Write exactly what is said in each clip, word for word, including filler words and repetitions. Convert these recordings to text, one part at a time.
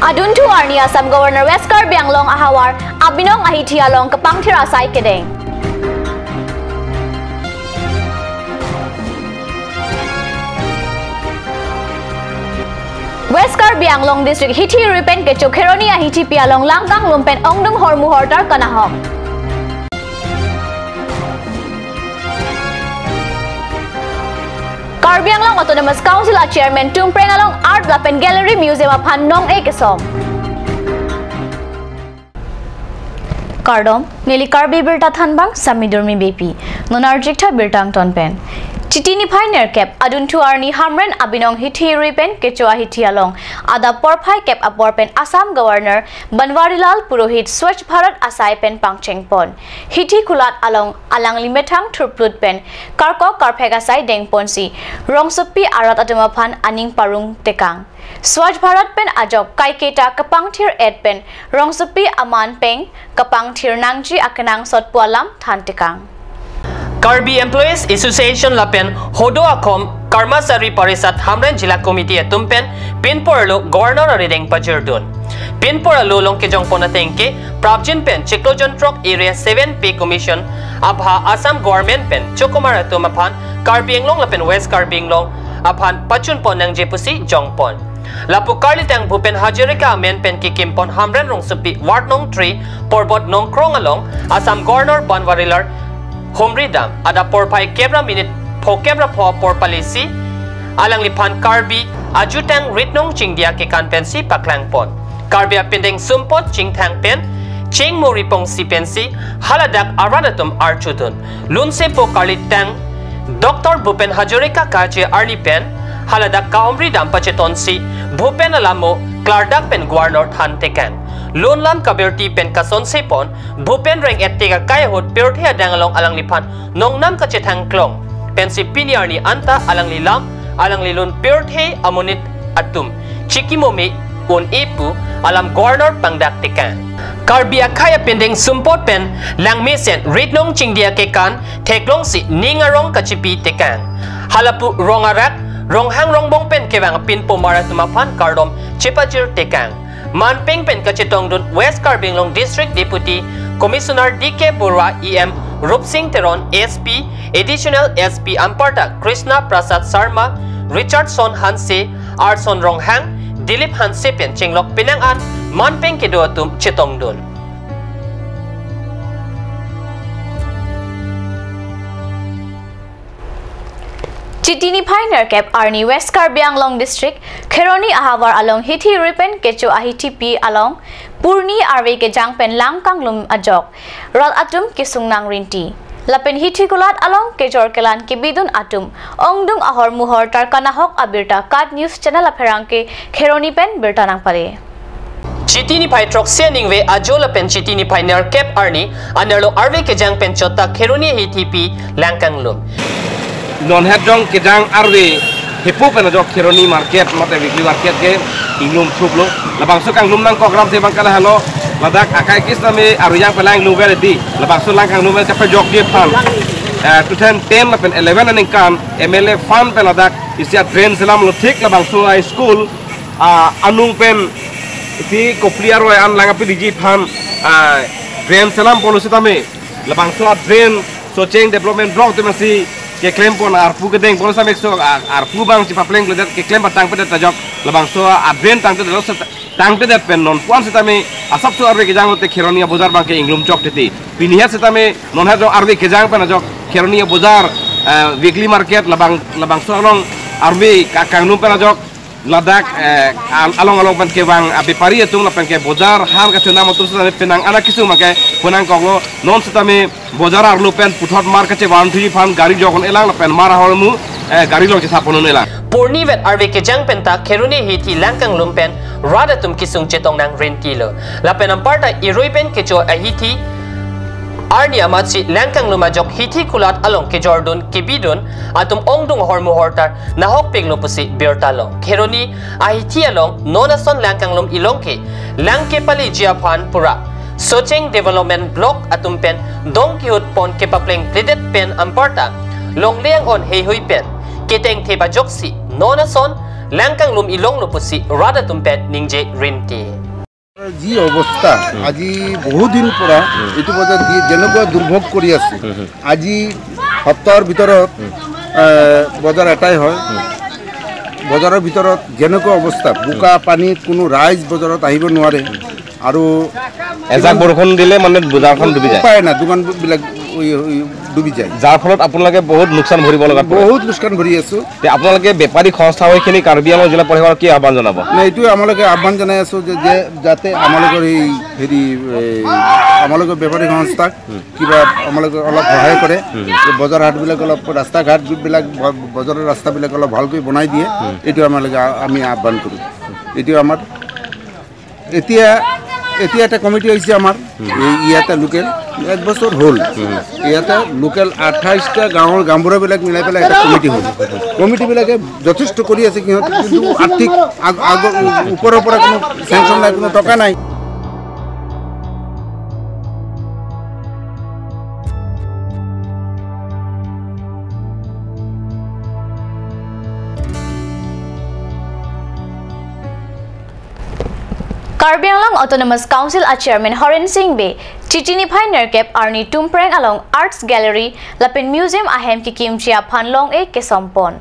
Adunthu arni Assam Governor West Karbi Anglong ahavar abinong ahithi along kepangthir asai kedeng. West Karbi Anglong District hithi rui pen kecho Kheroni ahithipi along langkanglum pen ongdung hormu hortar kanahok. Karbi Anglong Autonomous Council a Chairman tumpreng along Art lapen Gallery Museum aphan nong-e kesom. Kardom, neli Karbi Birta thanbang Sami Durmi Beypi. Non arjik tha birta angton pen. Chiti niphai nerkep, adunthu arni Hamren abinong hithi rui pen kecho ahithi along adap porphai kep apor pen Assam Governor Banwarilal Purohit Swachh Bharat asai pen pangchengpon. Hithi kulat along alangli methang thurplut pen karkok karphek asai dengponsi rongsopi arat atum aphan aning parong tekang. Swachh Bharat pen ajok kaiketa kepangthir-et pen rongsopi aman peng kepangthir nangji akenangsot pu alam than tekang. Karbi Employees Association lapen Hodo Akhom Karmasari Parisad Hamren Jila Committee atum pen pinpor arlo Governor arideng pajirdun. Pinpor arlo along kejongpon ateng ke prapjin pen chiklo jonthrok Area seven Pay Commission abha Assam Government pen chokomar atum aphan Karbi Anglong lapen West Karbi Anglong aphan pachunpon nangji pusi jongpon. Lapu karlitang Bhupen Hazarika amen pen kekimpon Hamren rongsopi Ward nong three Porbot Nongkrong along Assam Governor Banwarilal humri dam adap porphai kep ra minute pho kep ra pho apor palisi alangliphan Karbi ajutang ritnong chingdia kekan pensi paklangpon. Karbi apindeng sumpot chingthang pen chingmuri pongsi pensi haladak arat atum archudun. Lunsepo karlitang Doctor Bhupen Hazarika kache arni pen haladak kahumri dam pachetonsi Bhupen alamo klardak pen Governor than tekang. Lun lam kabirti pen kasonsepon Bhupen reng-et te kakai ahut pirthe adang along alangliphan nongnam kachethang klong pensi pini arni anta alangli lam alangli lun pirthe amonit atum chikimo me un-e pu alam Governor pangdak tekang. Karbi akhei apindeng sumpot pen langmesen ritnong chingdia kekan theklongsi ning arong kachipi tekang. Halapu rong arak, ronghang rongbong pen kevang apinpo mar atum aphan kardom chepajir tekang. Manpeng pen kachetongdun West Karbi Anglong District Deputy Commissioner D K Borua, E M Rupsing Teron, S P, Additional S P anparta Krishna Prasad Sharma, Richardson Hanse, Arson Ronghang, Dilip Hanse pen chenglok penang an manpeng kedo atum chetongdun. Chiti niphai nerkep arni West Karbi Anglong District Kheroni ahavar along hithi rui pen kecho ahithipi along purni arve kejang pen langkanglum ajok rat atum kesung nangrinti. Lapen hithi kulat along kejor kelan kebidun atum ongdung ahormu hortar kanahok abirta KAT News Channel apherangke Kheroni pen birta nangpare. Chiti niphai throksi aningve ajo lapen Chiti niphai nerkep arni anerlo arve kejang pen chot ta Kheroni ahithipi langkanglum. Non het jong kejang arve hepu pen ajok Kheroni market mate weekly market ke inglum thuplo. Labangso kanglum nangkok ram se bang kala halo ladak akai kis name aruyang pelang lu veredi. Labangso langkanglum kapejokji aphan, eh, two thousand ten lapen eleven aningkan M L A fund pen ladak isi a-drain selamlo thik labangso a-school, ah, anung pen isi kopli aroi an lang apidiji aphan, ah, drain selamponlo sitame labangso a-drain Socheng Development Block atum si keklempon arpu kedengpon sitame so, ah, arpu bang chepaplengledet keklem patangpedet ajok labangso a-drain tangtedetlo seta-, tangtedet pen non puan sitame asapso arve kejang lote Kheroni abojar bang ke inglum chok titi. Pini het sitame non het jong arve kejang pen ajok Kheroni abojar, eh, weekly market labang, labangso along arve ka-, kanglum pen ajok ladak, eh, al-, along along pen kevang abepari atum lapen ke bojar han kachonam atum sitame penang anak kesung make penang koklo non sitame bojar arlo pen puthot mar kachevan thuji aphan gari jokon elang lapen mar ahormu, eh, gari long chesapon elang. Purni vet arve kejang pen ta Kheroni ahithi langkanglum pen rat atum kesung chetong nangrintilo. Lapen anparta irui pen kecho ahithi arni amatsi langkanglum ajok hithi kulat along kejordun kebidun atum ongdung hormu hortar nahokpiklo pusi birtalo. Kheroni ahithi along non ason langkanglum ilong ke lang kepaleji aphan pura Socheng Development Block atum pen dong kehutpon kepaplengledet pen anparta longle ang-on heihui pen ketengthep ajoksi non ason Langkanglum ilonglo pusi rat atum pen ningje rimti. যি অৱস্থা, আজি বহুত দিন পৰা এইটো বজাৰ দি যেনেকুৱা দুৰ্ভোগ কৰি আছে, আজি সপ্তাহৰ ভিতৰত, এ, বজাৰ এটাই হয়। বজাৰৰ ভিতৰত যেনেকুৱা অৱস্থা, বোকা পানীত কোনো ৰাইজ বজাৰত আহিব নোৱাৰে। আৰু এজাক বৰষুণ দিলে মানে বজাৰখন ডুবি যায়। উপায় নাই, দোকানবিলাক উই, উই, ডুবি যায়। যাৰ ফলত আপোনালোকে বহুত লোকচান ভৰিব লগাত পৰে। বহুত লোকচান ভৰি আছো। তে আপোনালোকে বেপাৰী সংস্থা হৈ কিনি কাৰ্বি আংলং জিলা প্ৰশাসনক কি আহ্বান জনাব? নাই, এইটোৱে আমালোকে আহ্বান জনাই আছো যে, যে যাতে আমালোকৰ এই হেৰি, এই আমালোকৰ বেপাৰী সংস্থাক কিবা আমালোকে অলপ সহায় কৰে, যে বজাৰ হাটবিলাক অলপ, ৰাস্তা ঘাটবিলাক, ব-, বজাৰৰ ৰাস্তাবিলাক অলপ ভালকৈ বনাই দিয়ে। এইটো আমালোকে আ-, আমি আহ্বান কৰোঁ। এইটো আমাৰ এতিয়া, এতিয়া এটা কমিটি হৈছে আমাৰ, এই ইয়াতে লোকেল, এক বছৰ হ'ল। ইয়াতে লোকেল আঠাইশটা গাঁৱৰ গাঁওবুঢ়াবিলাক মিলাই পেলাই এটা কমিটি হ'ল। কমিটিবিলাকে যথেষ্ট কৰি আছে সিহঁতে, কিন্তু আৰ্থিক আগ-, আগৰ ওপৰৰ পৰা কোনো চেংচন নাই, কোনো টকা নাই। Karbi Anglong Autonomous Council a Chairman Horen Sing Bey, Chiti niphai nerkep arni Tumpreng along Arts Gallery lapen Museum ahem kekimji aphan long-e kesompon.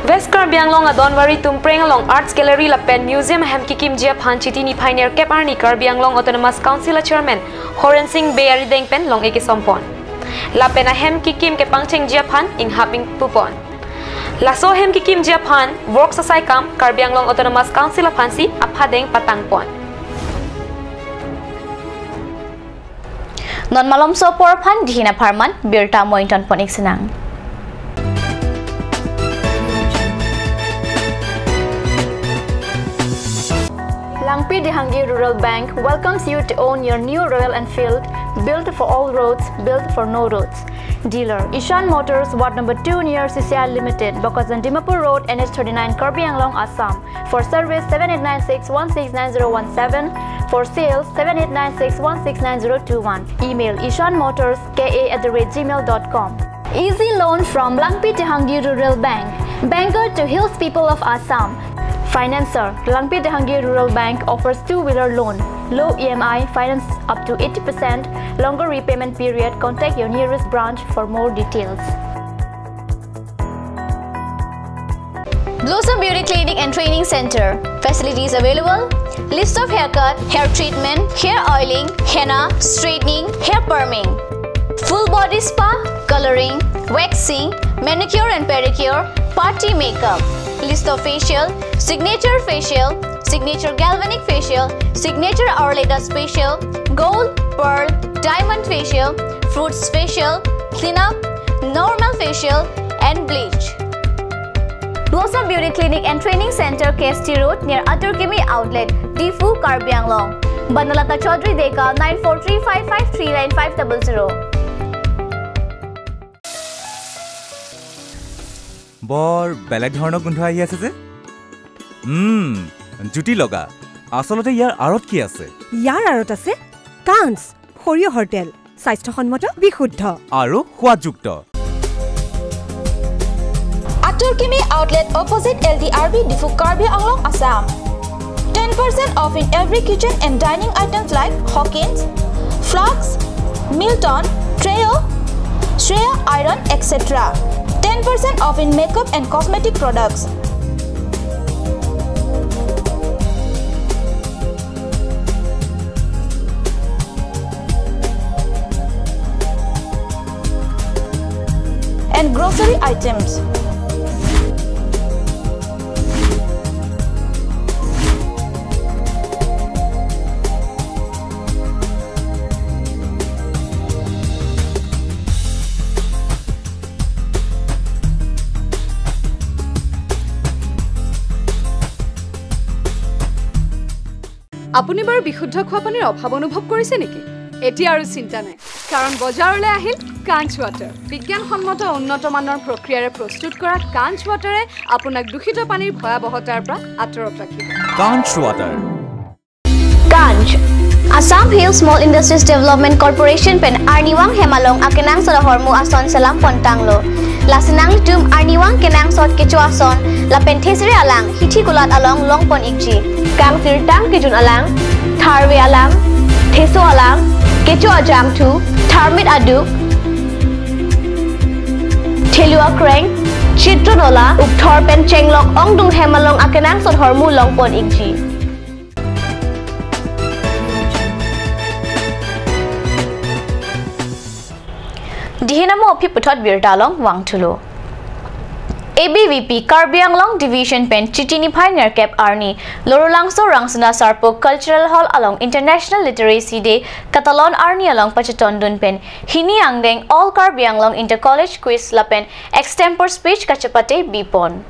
West Karbi Anglong adonwari Tumpreng along Arts Gallery lapen Museum ahem kekimji aphan Chiti niphai nerkep arni Karbi Anglong Autonomous Council a Chairman Horen Sing Bey arideng pen long-e kesompon. Lapen ahem kekim kepangchengji aphan inghap ingpupon. Laso ahem kekimji aphan works asai kam Karbi Anglong Autonomous Council aphansi aphadeng patangpon. Non malomso apor aphan dihin apharman birta mointon pon-ik sinang. Langpi Dehangi Rural Bank welcomes you to own your new Royal Enfield, built for all roads, built for no roads. Dealer, Ishan Motors, Ward number two near C C I Limited, Bokajan Dimapur Road, N H thirty-nine, Karbi Anglong, Assam. For service, seven eight nine six one six nine zero one seven. For sales, seven eight nine six one six nine zero two one. Email ishan motors K A at the rate gmail dot com. Easy loan from Langpi Dehangi Rural Bank, banker to hills people of Assam. Financer, Langpi Dehangi Rural Bank offers two-wheeler loan, low E M I, finance up to eighty percent, longer repayment period. Contact your nearest branch for more details. Blossom Beauty Clinic and Training Center. Facilities available: list of haircut, hair treatment, hair oiling, henna, straightening, hair perming, full body spa, coloring, waxing, manicure and pedicure, party makeup, list of facial, signature facial, signature galvanic facial, signature Arleta facial, gold, pearl, diamond facial, fruits facial, cleanup, normal facial, and bleach. Blossom Beauty Clinic and Training Center, K S T Road, near Atur Kimi Outlet, Diphu, Karbi Anglong. Banalata Chaudhary Deka, nine four three five five three nine five double zero. বৰ বেলেগ ধৰণৰ গোন্ধ আহি আছে যে। উম, জুতি লগা। আচলতে ইয়াৰ আঁৰত কি আছে? ইয়াৰ আঁৰত আছে কাঞ্চ, সৰিয়হৰ তেল, স্বাস্থ্যসন্মত, বিশুদ্ধ। আৰু সোৱাদযুক্ত। Atur Kimi Outlet, opposite L D R B, Diphu, Karbi Anglong, Assam. Ten percent off in every kitchen and dining items like Hawkins, Flux, Milton, Treo, Shreya Iron, et cetera. Ten percent off in makeup and cosmetic products. And grocery items. আপুনি বাৰু বিশুদ্ধ খোৱা পানীৰ অভাৱ অনুভৱ কৰিছে নেকি? এতিয়া আৰু চিন্তা নাই, কাৰণ বজাৰলৈ আহিল কাঞ্চ ৱাটাৰ। বিজ্ঞানসন্মত উন্নত মানৰ প্ৰক্ৰিয়াৰে প্ৰস্তুত কৰা কাঞ্চ ৱাটাৰে আপোনাক দূষিত পানীৰ ভয়াৱহতাৰ পৰা আঁতৰত ৰাখিব। কাঞ্চ ৱাটাৰ। কাঞ্চ, Assam Hill Small Industries Development Corporation pen arnivang hem along akenangsot ahormu ason selam pontanglo. Lasi nanglitum arnivang kenangsot kecho ason lapen thesere alang hithi kulat along longpon ikji. Kangsirtang kejun alang, tharve alang, theso alang, kecho ajangthu, tharmit aduk, thelu akreng, chitron ola, ukthor pen chenglok ongdung hem along akenangsot ahormu longpon ikji. Dihin amo aphi puthot birta along vangthulo. A B V P Karbi Anglong Division pen Chiti niphai nerkep arni Lorulangso Rangsina Sarpo Cultural Hall along International Literacy Day katalon arni along pachetondun pen hini angdeng All Karbi Anglong Inter College Quiz lapen Extempore Speech kachepate bipon.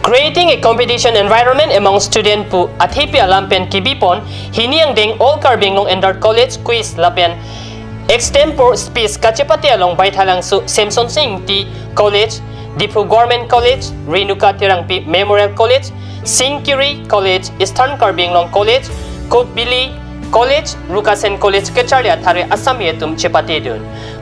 Creating a competition environment among student pu athepi alam pen kebipon hini angdeng All Karbi Anglong Inter College Quiz lapen Extempore Speech kachepate along Baithalangso Semsonsing Ingti College, Diphu Government College, Renuka Terangpi Memorial College, Singkiri College, Eastern Karbi Anglong College, Kopili College, Rukasen College kacharli athare asami atum chepatedun.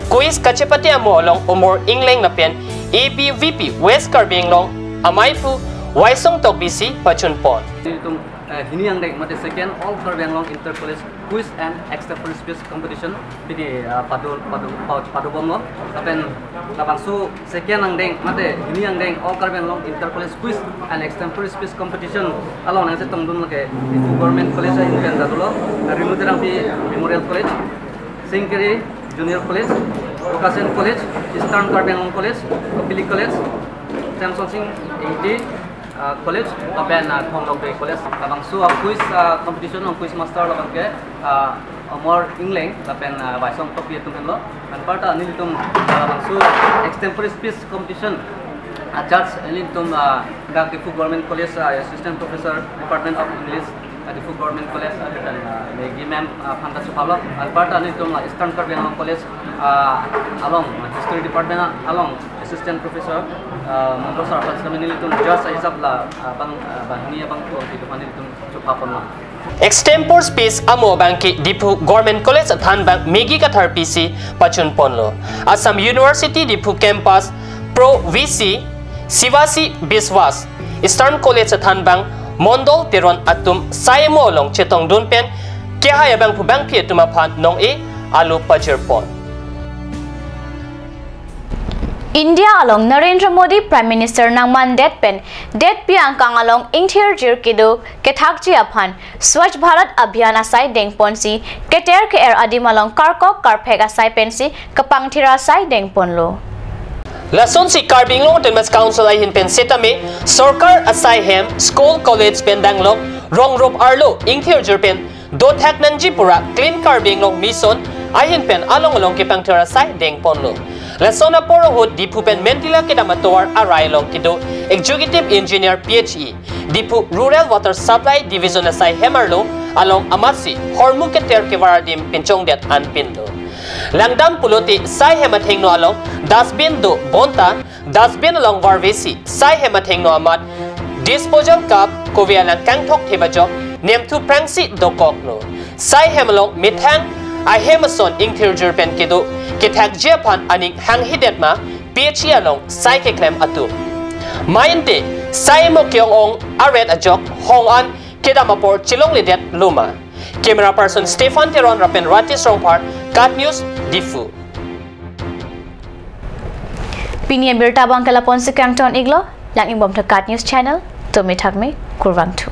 Quiz kachepate amo along Omor Engleng lapen A B V P West Karbi Anglong amaiphu Waisong Tokbi si pachunpon. Itum, eh, hini angdeng mate second All Karbi Anglong Inter College Quiz and Extempore Speech Competition pini, ah, pado, pado, pa-, padobomlo. Lapen labangso second angdeng mate hini angdeng All Karbi Anglong Inter College Quiz and Extempore Speech Competition along nangchetongdun lake Diphu Government College ahin pen datulo, Renu Terangpi Memorial College, Singkiri Junior College, Rukasen College, Eastern Karbi Anglong College, Kopili College, Semsonsing Ingti, ah, College, lapen, ah, Thong Lokbe College. Labangso, ah, quiz, ah, competition along quiz master labangke, ah, Omor Engleng lapen, ah, Waisong Tokbi atum henlo. Anparta nelitum, ah, labangso extempore speech competition, ah, judge nelitum, ah, dak Diphu Government College, ah, Assistant Professor, Department of English, ah, Diphu Government College, ah, lapen, ah, Maggie ma'am, ah, aphanta chepalo. Anparta nelitum, ah, Eastern Karbi Anglong College, ah, along, ah, History Department, ah, along Assistant Professor, ah, Mongol Sir aphan nelitum judge ahisap la, ah, bang, ah, banghini abangphu ong kedo aphan nelitum chepapon lo. Extempore speech amo abangke Diphu Government College athan abang Maggie Kathar P C pachunponlo. Assam University Diphu Campus Pro V C Sivasi Biswas, Eastern College athan abang Mondol Teron atum sai amo along chetongdun pen kehai abangphu bangphi atum aphan nong-e alo pajirpon. India along Narendra Modi Prime Minister nangmandet pen detpi angkang along ingthirjir kedo kethakji aphan Swachh Bharat Abhiyan asai dengponsi keter ke-er adim along karkok karphek asai pensi kapangthir asai dengponlo. Lasonsi Karbi Anglong Autonomous Council ahin pen setame sorkar asai hem, school, college pen danglok rongrop arlo ingthirjir pen dothak nangji pura Clean Karbi Anglong Mission ahin pen along along kepangthir asai dengponlo. Lason apor ahut Diphu pen Mentila kedam atovar arai along kedo Executive Engineer P H E, Diphu Rural Water Supply Division asai hem arlo along amatsi hormu keter kevar adim pinchongdet anpinlo. Langdam pulote sai hem athengno along dustbin do bonta dustbin along varvesi sai hem athengno amat disposal cup kove alang kangthok thep ajok nemthu prangsi dokoklo. Sai hem along methang ahem ason ingthirjir pen kedo kethakji aphan aning hanghidet ma P H E along sai keklem atum. Mainte sai mo ke-ong-ong aret ajok hong an kedam apor chelongledet loma. Camera person Stephen Teron lapen Ratis Rongphar, KAT News, Diphu. Pini abirta abangke laponsi kangton iklo, lang-ingbomtha KAT News Channel, tumi thakmi, kurvangthu.